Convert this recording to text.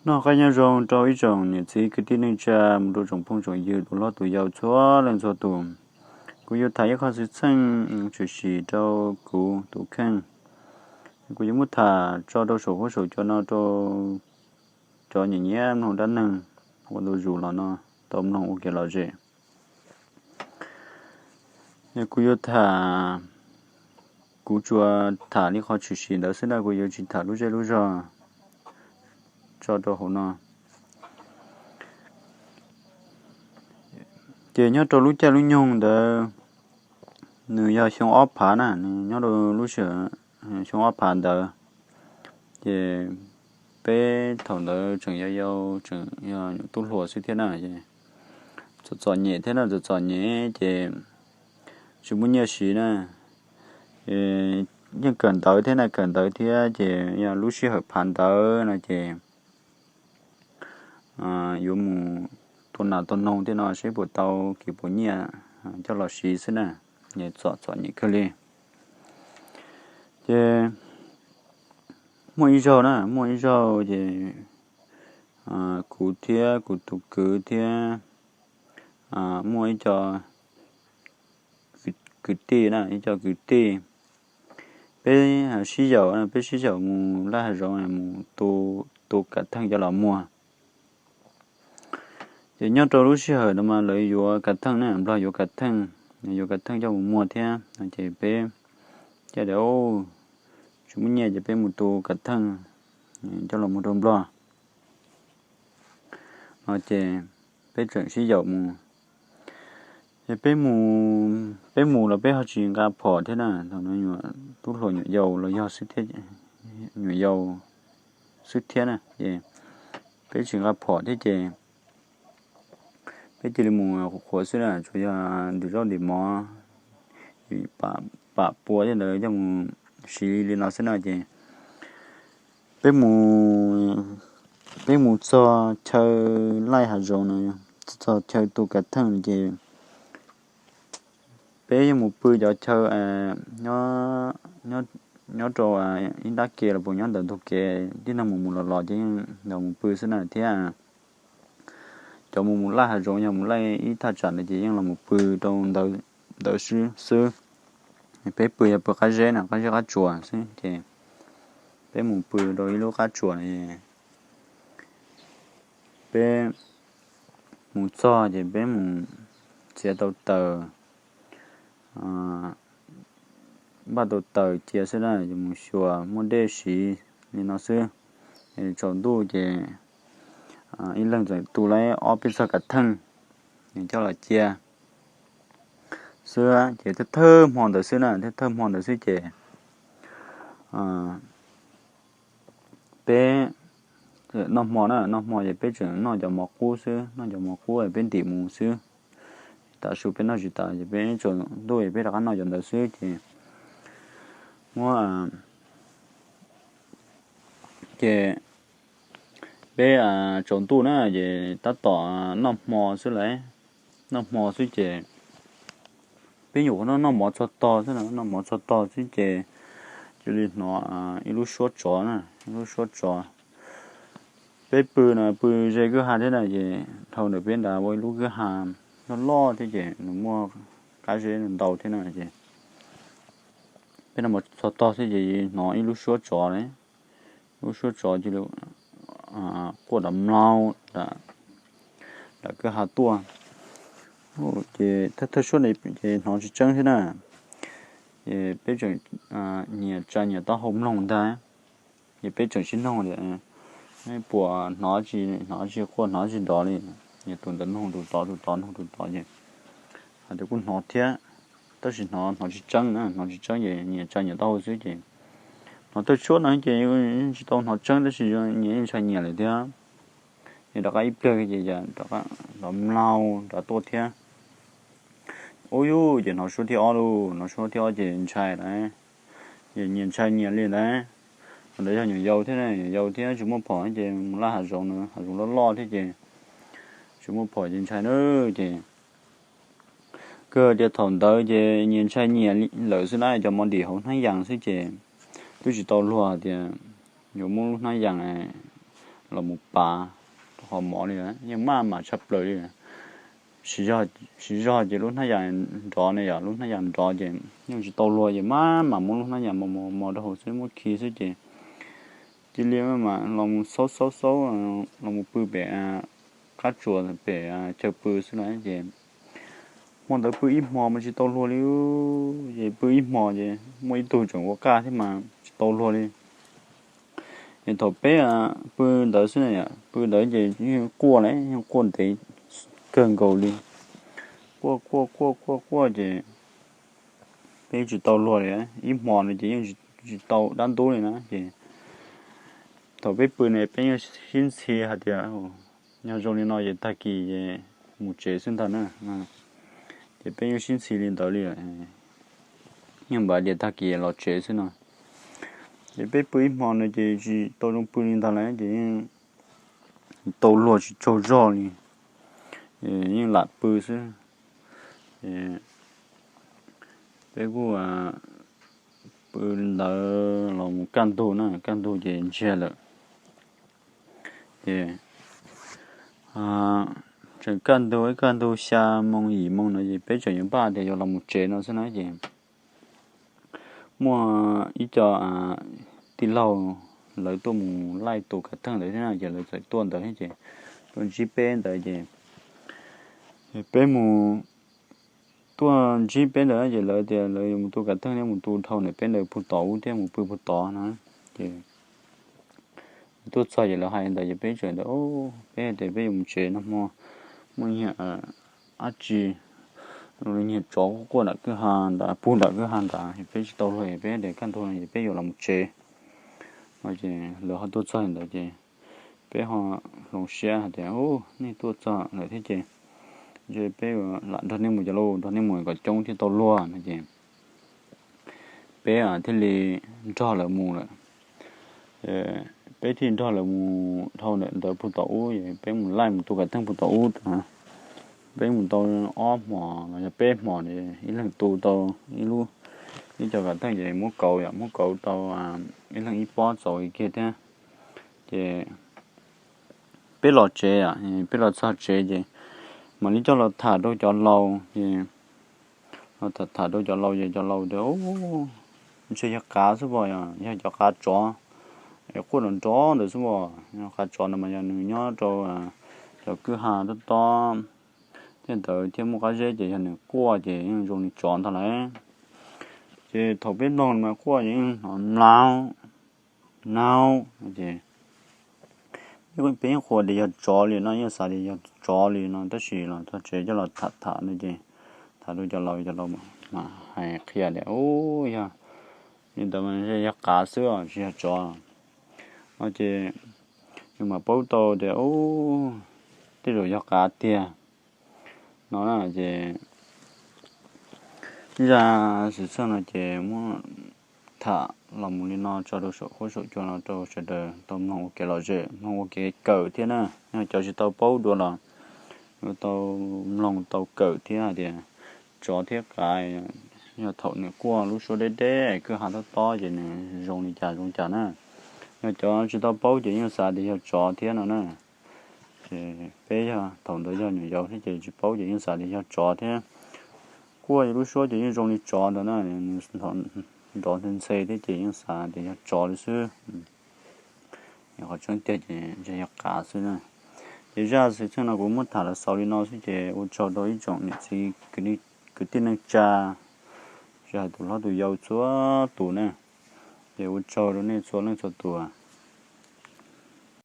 Noj qab nyob zoo rau ib tsoom niam txiv kwv tij neej tsa mus rau tsoom phooj tsoom ywg tus hlob tus yau txhua leej txhua tus. Kuv yuav tham ib qho xwm txheej tshwm sim rau kuv tus kheej. Kuv yuav muab tham tso rau saum huab saum cua no rau cov nyiam nyiam mloog dab neeg ua ntu zus los no tau mloog ua kev lom zem. Kuv yuav tham, kuv tsuas tham li qhov tshwm sim ntawd xwb na, kuv yuav tsis tham lub zej lub zog tso rau hauv no. Ces nyob rau lub caij lub nyoog ntawd, nws yog xyoo ob phav na, nws nyob rau lub sij hawm xyoo ob phav ntawd, ces peb thaum ntawd tseem yau yau, tseem yog nyuam tub hluas xwb thiab na, txom txom nyem thiab na, txom txom nyem ces tsis muaj nyiaj siv na. Yeej kawm ntawv thiab na, kawm ntawv thiab ces yog lub sij hawm phav ntawd no ces yuav mus tua nas tua noog tej no seb puas tau kev puas nyiaj coj los siv xwb na, txom txom nyem kawg li. Ces muaj ib zaug na, muaj ib zaug ces kuv thiab kuv tus kwv thiab muaj ib co kwv tij na, ib co kwv tij, peb sib yaum, peb sib yaum mus laj hav zoov mus tu kav theej coj los muag. Ces nyob rau lub sij hawm no mas lawv yuav kav theej na, Nplog yuav kav theej, yuav kav theej coj mus muag thiab no ces peb thiaj tias tsis muaj nyiaj ces peb mus tu kav theej coj los muag rau Nplog no ces peb tseem sib yaum mus. Ces peb mus, peb mus los peb ho tsis nqa phom thiab na, thaum no tub hluas nyuam yaus los yog xwb thiab, nyuam yaus xwb thiab na, ces peb tsis nqa phom thiab ces peb cia li mus qhuav xwb na, tsuas yog ntim zaub ntim mov, pam pua tej ntawd coj mus siv li no xwb na ces peb mus, peb mus txog chaw laj hav zoov no, txog chaw tu kav theej ces peb yeej mus pw cov chaw nyob rau ib nrab ke los puas nyob ntawm ntug kev tib neeg mus mus los los ces yeej los mus pw xwb na thiab. Cov mus mus laj hav zoov yog mus laj ib thaj tsam ntawd ces yeej los mus pw rau ntawd xwb xwb. Peb pw yog pw qab zeb na, qab zeb qab tsuas xwb ces peb mus pw rau ib lub qab tsuas no. Peb mus txog ces peb mus txiav tau taws, npaj tau taws cia xwb na, mus xyuas muaj dej siv li no xwb. Tsaus ntuj ces ib leeg txawm tu lawm ob peb txog kav theej coj los cia xwb ces thawj thawj hmo ntawd xwb na, thawj thawj hmo ntawd xwb ces peb noj hmo na, noj hmo ces peb tseem noj cov mov qub xwb, noj cov mov qub peb ntim mus xwb. Tav su peb noj tsis tas ces peb tsaus ntuj peb rov qab noj cov ntawd xwb ces muab ces peb tsaus ntuj na ces tab tom noj hmo xwb lauj, noj hmo xwb ces peb nyuam qhuav noj mov txog tog xwb, noj mov txog tog xwb ces cia li hnov ib lub suab tsov na, ib lub suab tsov. Peb pw no pw ze kwj ha thiab na ces dhau ntawm peb nrad ua ib lub kwj ha loj loj thiab ces nws muaj qab zeb ntau thiab na ces peb noj mov txog tog xwb ces hnov ib lub suab tsov, lub suab tsov cia li quaj nrov mlaus nram kwj ha tuaj. Ces thawj thawj suab ces hnov tsis tseeb thiab na, ces peb tseem nyias tsa nyias taub hau mloog ntag. Ces peb tseem sib noog tias puas hnov tsis, hnov tsis quaj hnov tsis nrov li. Ces tus ntawd noog tus tod, tus tod noog tus tod ces hais tias kuj hnov thiab, tab sis hnov hnov tsis tseeb na, hnov tsis tseeb ces nyias tsa nyias taub hau xwb ces hnov thawj suab no ces tsis tau hnov tseeb tab sis nyias yeej ntshai nyias lawm thiab. Ces rov qab ib pliag ces rov qab nrov mlaus nrov tuaj thiab. Ub yub ces hnov suab thib ob lauj, hnov suab thib ob ces ntshai lawm, ces nyias ntshai nyias li ntawd. Thaum ntawd yog nyuam yaus thiab, nyuam yaus thiab tsis muaj phom ces mus laj hav zoov na, hav zoov loj loj thiab ces tsis muaj phom ces ntshai na ces kawg tias thaum ntawd ces nyias ntshai nyias lawm xwb na, cov mov ntim hauv hnab yas xwb ces twb tsis tau luag tias yuav muab lub hnab yas los mus pav rau qhov mov li, yeej maj mam tshaj plaws li. Siv zog ces lub hnab yas nrov ne yom, lub hnab yas nrov ces yeej tsis tau luag ces maj mam muab lub hnab yas mos mos mos rau hauv xwb, muab khi xwb ces cia li maj mam los mus xaub xaub xaub los mus pw pem qab tsuas pem chaw pw xwb na ces hmo ntawd pw ib hmo mas tsis tau luag li. Ces pw ib hmo ces muaj ib tug tseem ua qaj thiab mas tsis tau luag li. Ces thaum peb pw ntawd xwb, pw ntawd ces yeej quaj li, yeej quaj ntev kawg nkaus li, quaj quaj quaj quaj quaj ces peb tsis tau luag li, ib hmo no ces yeej tsis tau dab ntub li na ces thaum peb pw ne peb yeej sib ntxhi hais tias yog zoo li no ces tag kis es mus tsev xwb ntag na. Ces peb yeej sib ntxhi li ntawd li, yeej npaj tias tag kis los tsev xwb no. Ces peb pw ib hmo no ces tsis tau zoo pw li ntag lawm ces yeej tau luag tsis tsaug zog li, yeej lam pw xwb. Peb kuj pw ntawd los mus kaj ntug na, kaj ntug ces ntsiag lawm. Ces tseem kaj ntug, ib kaj ntug xya moo yim moo no ces peb tseem yuav npaj tias yuav los mus tsev no xwb na ces muaj ib co tij laug lawv tuaj mus laij tus kav theej ntawd thiab na ces lawv txawm tuaj ntawd thiab ces tuaj ntsib peb ntawd ces peb mus, tuaj ntsib peb ntawd ces lawv tias lawv yuav mus tu kav theej thiab mus tu dhau ntawm peb ntawd puag tom ub thiab mus pw puag tod no ces tuaj txog ces lawv hais ntawd ces peb tseem ntawd, peb hais tias peb yuav mus tsev no hmo, muaj niag dab tsi, niag tsov quaj nram kwj ha ntawd, puag nram kwj ha ntawd, peb tsis tau luag es peb tias kaj ntug no ces peb yuav los mus tsev no ces lawv ho tuaj txog ntawd ces peb ho hloov siab hais tias, nej tuaj txog lawm thiab ces ntshe peb lam nrog nej mus cov lauj, nrog nej mus kom coob thiaj tau luag no ces peb thiaj li nrog lawv mus lawm. Peb thiaj nrog lawv mus dhau ntawm ntawd puag tom ub, peb mus laij mus tu kav theej puag tom ub. Peb mus tau ob hmos los yog peb hmos, ib leeg tu tau ib lub, ib co kav theej ces muab kauv yom, muab kauv tau ib leeg ib pob txaus kiag thiab. Ces peb los tsev, peb los txog tsev ces mam li coj los tham rau cov laus ces, tham rau cov laus ces cov laus tias, ntshe yog qav xwb pom, yog cov qav tsov es quaj nrov nrov ntawd xwb pom. Qav tsov ntawd mas yog nws nyob rau cov kwj ha tob tob thiab ntawd thiab muaj qab zeb ces yog nws quaj ces yeej zoo li tsov ntag lauj. Ces thaum peb mloog mas quaj ces yeej hnov mlaub mlaub ces peb yeej qhuas tias yog tsov li no, yeej xav tias yog tsov li no tab sis los txog tsev coj los tham tham no ces tham rau cov laus, cov laus mas hais qhia tias, u, yog li ntawd mas yog qav xwb os tsis yog tsov no ces yus mam paub tau tias, u, tej zaum yog qav tiag no na. Ces zaj xwm txheej no ces muab tham los mus li no tso rau saum huab saum cua no rau sawv daws tau mloog ua kev lom zem, mloog ua kev kawm thiab na. Yog cov tsis tau paub dua los yuav tau mloog tau kawm thiab hais tias tsov thiab qav yog thaum nws quaj lub suab deb deb kwj ha tob tob ces nws zoo li cas zoo cas na. Yog cov tsis tau paub ces yeej xav tias yog tsov thiab no na. Ces peb yog thaum ntawd yog nyuam yaus thiab ces tsis paub ces yeej xav tias yog tsov thiab. Quaj lub suab ces yeej zoo li tsov ntawd na, nws nrov nthe nthe thiab ces yeej xav tias yog tsov li xwb. Qhov tseeb tiag ces ntshe yog qav xwb na. Ces zaj xwm txheej no kuv muab tham los xaus li no xwb ces ua tsaug rau ib tsoom niam txiv kwv tij neej tsa, tsis hais tus hlob tus yau txhua tus na. Ces ua tsaug rau nej txhua leej txhua tus.